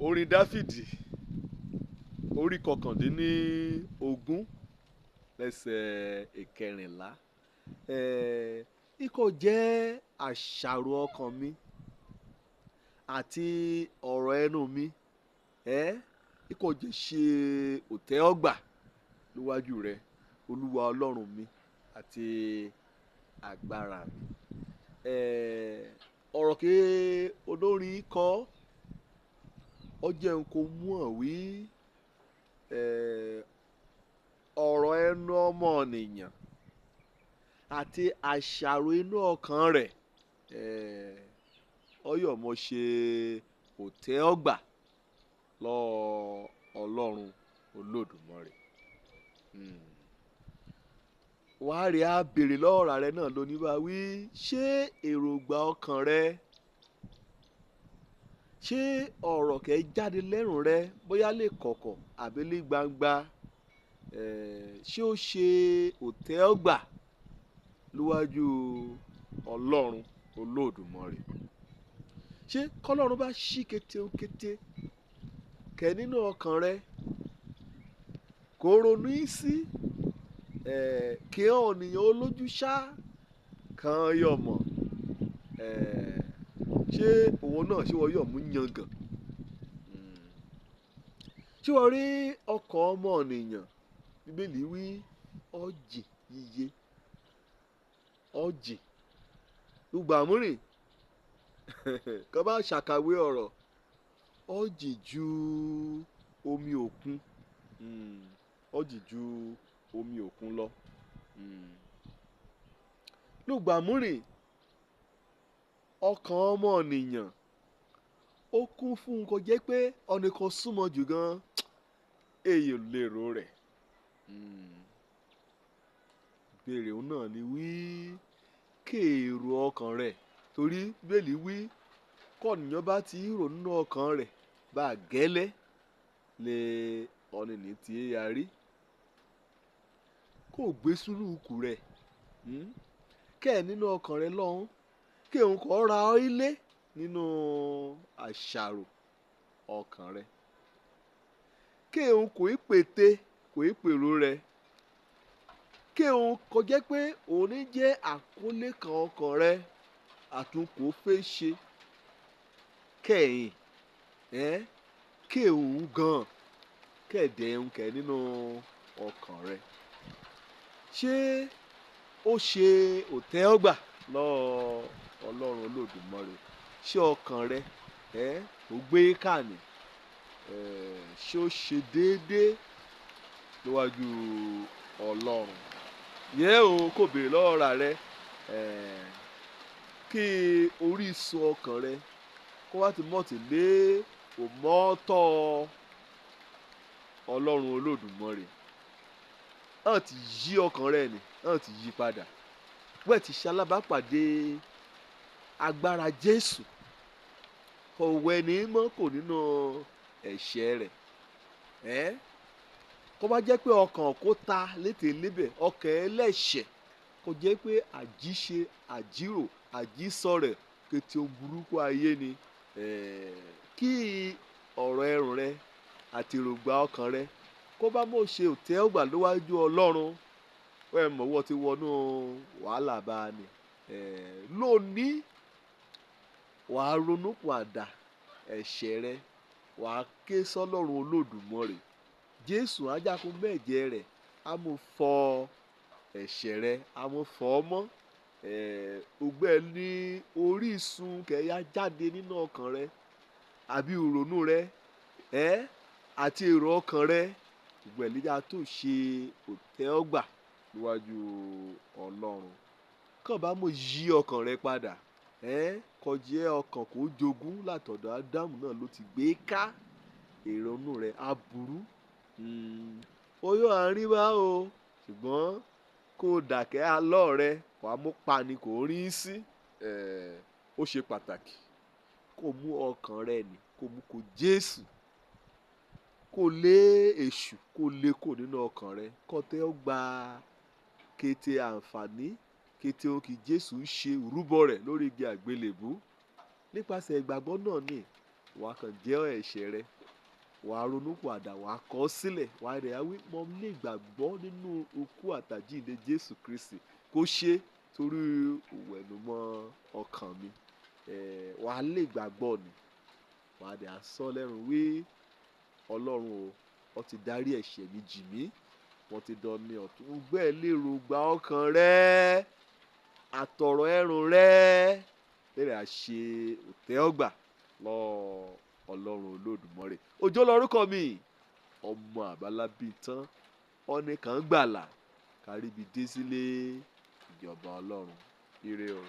Orin Dáfídì orí 19 lẹ́sẹ̀ 14. Ikọ̀ jẹ́ àṣàrò ọkàn mi àti ọ̀rọ̀ ẹnu mi. Ikọ̀ jẹ́ ṣe òtẹ́ọ́gbà níwájú rẹ, Olúwa Ọlọ́run mi àti agbára mi. Ọ̀rọ̀ ké olórin kọ, ó jẹ́ n kó mú ọ̀ wí, ọ̀rọ̀ ẹnu ọmọnìyàn àti àṣàrò inú ọkàn rẹ̀, ó yọ̀ mọ́ ṣe òtẹ́ọ́gbà lọ́wọ́ Ọlọ́run Olódùmarè. Wàá rí a béèrè lọ́wọ́ rẹ náà lóní bá wí, ṣé èròǹgbà ọkàn rẹ, ṣé ọ̀rọ̀ kẹ́ jáde lẹ́rùn rẹ bóyá lè kọ̀kọ̀ àbí lé gbangba, ṣé ó ṣe òtẹ́ọ́gbà níwájú Ọlọ́run Olódùmarè? Ṣé k'Ọlọ́run bá ṣí kété kété kẹ́ nínú ọkàn rẹ, kó ronú sí, kí ọ̀nìyàn olójú ṣá kan yọ̀ mọ̀, ṣé òun náà ṣé wọ́n yọ̀ mú yangàn? Ṣé wọ́n rí ọkàn ọmọnìyàn? Bíbélì wí ọ̀jì yíyẹ, ọ̀jì. Gbogbo àmúrìn kí wọ́n bá ṣàkàwé ọ̀rọ̀, ọ̀jì ju omi òkun, ọ̀jì ju omi òkun lọ. Lùgbà àmúrìn ọkàn ọmọnìyàn ó kún fún nǹkan jẹ́ pé ọ̀nì kan súnmọ́ jù gan, èyí ò lérò rẹ̀. Ìbéèrè òun náà ni wí, kéèrò ọkàn rẹ̀, torí Bíbélì wí k'ọ̀nìyàn bá ti rò nínú ọkàn rẹ̀ bá gẹ́lẹ́ lé ọ̀nìní tí a rí. Kó gbé sùúrù kù rẹ̀, kẹ́ ẹ̀ nínú ọkàn rẹ lọ́hùn, kí òun kó ra ọ ilé nínú àṣàrò ọkàn rẹ. Kí òun kò í pète, kò í pèrò rẹ. Kí òun kò jẹ́ pé òun ní jẹ́ àkólé kan ọkàn rẹ, àtúnkò fẹ́ ṣe. Kẹ́yìn, kí òun gan kẹ̀dẹ̀ ń kẹ́ nínú ọkàn rẹ. Ṣé ó ṣe òtẹ́ọ́gbà lọ́wọ́ Ọlọ́run Olódùmarè? Ṣé ọkàn rẹ, ó gbé kàní? Ṣé ó ṣe déédéé níwájú Ọlọ́run? Yẹ́ o kò béèrè lọ́wọ́ ra rẹ, kí orísun ọkàn rẹ kó wá ti mọ̀tì lé òmọ́tọ́ Ọlọ́run Olódùmarè. Hàn ti yí ọkàn rẹ nì, hàn ti yí padà. Wẹ́ẹ̀ ti ṣe alábàápàdé agbára Jésù. Kò wẹ ní mọ́ kò nínú ẹ̀ṣẹ̀ rẹ̀. Kó bá jẹ́ pé ọkàn kó ta létè lébẹ̀, ọkàn ẹlẹ́ṣẹ̀ kò jẹ́ pé àjíṣe, àjírò, àjísọ rẹ̀ kété ohun burúkú ayé ni. Kí ọ̀rọ̀ ẹrùn rẹ àti èròǹgbà ọkàn rẹ kó bá mọ̀ ṣe òtẹ́ọ́gbà níwájú Ọlọ́run, ó ẹ mọ̀ wọ́n ti wọnú wàhálà bá a ni. Lónìí, wà á ronú padà ẹ̀ṣẹ̀ rẹ, wà á ké sọ́lọ́run Olódùmarè. Jésù á jákun mẹ́jẹ rẹ̀, á mú fọ ẹ̀ṣẹ̀ rẹ, á mú fọ ọ́ mọ́. Ògbẹ́ ní orísun kẹ́yà jáde nínú ọkàn rẹ àbí ìrònú rẹ, àti èrò ọkàn rẹ. Gbogbo ẹ̀ lè tó ṣe òtẹ́ọ́gbà níwájú Ọlọ́run. Kàn bá mọ̀ yí ọkàn rẹ padà, kó jẹ́ ọkàn kó jogún látọ̀dọ̀ Ádámù náà ló ti gbé ká ìrònú rẹ̀ á burú. Ó yóò àárín wá o, ṣùgbọ́n kó dàkẹ́ alọ́ rẹ, kó a mú pani kò rí sí. Ó ṣe pàtàkì kó mú ọkàn rẹ nì, kó mú kó Jésù, kó lé èṣù, kó lé kó nínú ọkàn rẹ, kó tẹ́ ọ gba kété àǹfààní, kété ohun kí Jésù ṣe ìrúbọ rẹ̀ lórí igi àgbélébùú. Nípasẹ̀ ìgbàgbọ́ náà ni Wàá kàn jẹ́ ẹ̀ṣẹ̀ rẹ, wàá ronúpìwàdà, wàá kọ̀ ọ́ sílẹ̀, wàá rẹ̀ á wí mo ní ìgbàgbọ́ nínú ikú àtàjíǹde Jésù Kristi kó ṣe torí ìwẹ̀nùmọ́ ọkàn mi. Wàá lè gbàgbọ́ ni, wàá dẹ̀ á sọ lẹ́run wí Ọlọ́run o, ó ti dárí ẹ̀ṣẹ̀ mi jì mí, wọ́n ti dán ní ọ̀tún. Gbẹ́ lérò gba ọkàn rẹ, àtọ̀rọ̀ ẹrùn rẹ, lérè á ṣe òtẹ́ọ̀gbà lọ́ Ọlọ́run Olódùmarè. Òjó lorúkọ mi, ọmọ àbálábí tán, ọ̀nìkan gbàlà, káríbi dé sílé ìjọba Ọlọ́run. Ire o.